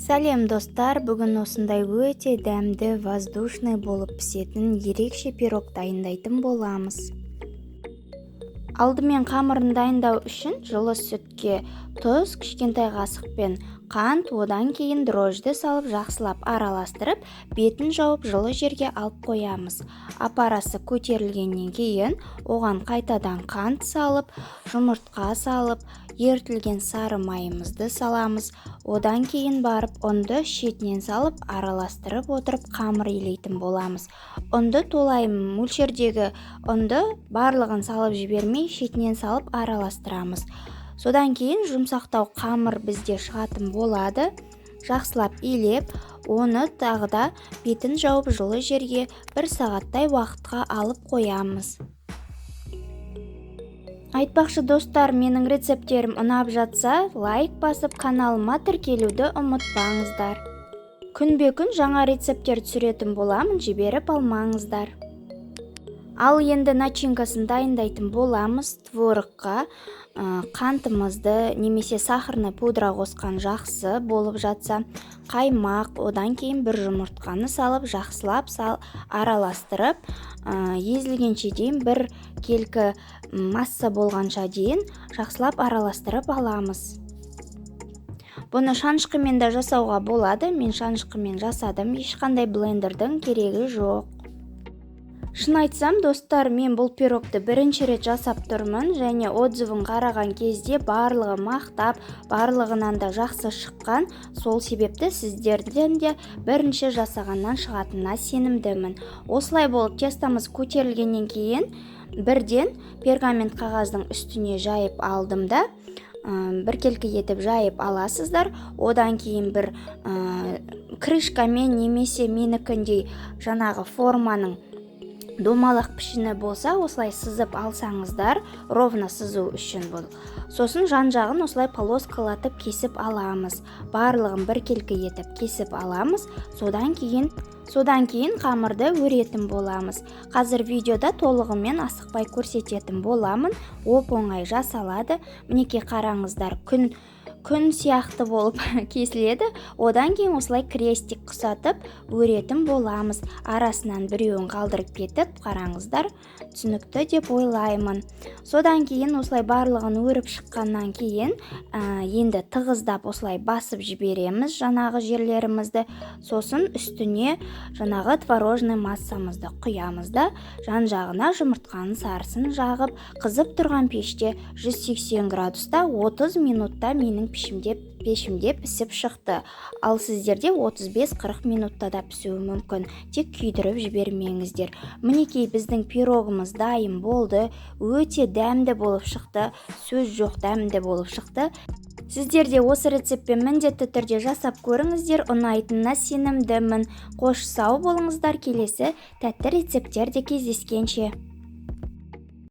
Сәлем, достар! Бүгін осындай өте дәмді, воздушный болып пісетін ерекше пирог дайындайтын боламыз. Алдымен қамырын дайындау үшін жылы сүтке тұз, кішкентай қасықпен қант, одан кейін дрожжи салып, жақсылап араластырып, бетін жауып, жылы жерге алып қоямыз. Опарасы көтерілгеннен кейін оған қайтадан қант салып, жұмыртқа салып, ерітілген сары майымызды саламыз. Одан кейін барып ұнды шетінен салып, араластырып отырып, қамыр илейтін боламыз. Ұнды толайым мөлшердегі ұнды барлығын салып жібермей, шетінен салып араластырамыз. Содан кейін жұмсақтау қамыр бізде шығатын болады. Жақсылап илеп, оны тағы да бетін жауып, жылы жерге бір сағаттай уақытқа алып қоямыз. Айтпақшы, достар, менің рецепттерім ұнап жатса, лайк басып, каналыма тіркелуді ұмытпаңыздар. Күнбе-күн жаңа рецепттер түсіретін боламын, жіберіп алмаңыздар. Ал енді начинкасын дайындайтын боламыз. Творогқа қантымызды немесе сахарный пудра қосқан жақсы болып жатса, қаймақ, одан кейін бір жұмыртқаны салып, жақсылап араластырып, езілгенше дейін, бір келкі масса болғанша дейін жақсылап араластырып аламыз. Бұны шанышқымен де жасауға болады. Мен шанышқымен жасадым, ешқандай блендердің керегі жоқ. Шын айтсам, достар, мен бұл пирогты бірінші рет жасап тұрмын және отзывын қараған кезде барлығы мақтап, барлығынан да жақсы шыққан. Сол себепті сіздерден де бірінші жасағаннан шығатынына сенімдімін. Осылай болып тестомыз көтерілгеннен кейін бірден пергамент қағаздың үстіне жайып алдым да, біркелкі етіп жайып аласыздар. Одан кейін бір крышкамен немесе менікіндей жаңағы форманың домалақ пішіні болса, осылай сызып алсаңыздар, ровно сызу үшін бұл. Сосын жан жағын осылай полоскалатып кесіп аламыз. Барлығын біркелкі етіп кесіп аламыз. Содан кейін қамырды өретін боламыз. Қазір видеода толығымен асықпай көрсететін боламын. Оп оңай жасалады. Мінекей, қараңыздар, күн сияқты болып кесіледі. Одан кейін осылай крестик құсатып өретін боламыз, арасынан біреуін қалдырып кетіп. Қараңыздар, түсінікті деп ойлаймын. Содан кейін осылай барлығын өріп шыққаннан кейін енді тығыздап, осылай басып жібереміз жаңағы жерлерімізді. Сосын үстіне жаңағы творожный массамызды құямыз да, жан жағына жұмыртқаның сарысын жағып, қызып тұрған пеште 180 градуста 30 минутта менің пешімде пісіп шықты. Ал сіздерде 35-40 минутта да пісуі мүмкін, тек күйдіріп жібермеңіздер. Мінекей, біздің пирогымыз дайын болды. Өте дәмді болып шықты, сөз жоқ, дәмді болып шықты. Сіздер де осы рецептпен міндетті түрде жасап көріңіздер, ұнайтынына сенімдімін. Қош, сау болыңыздар, келесі тәтті рецепттерде кездескенше!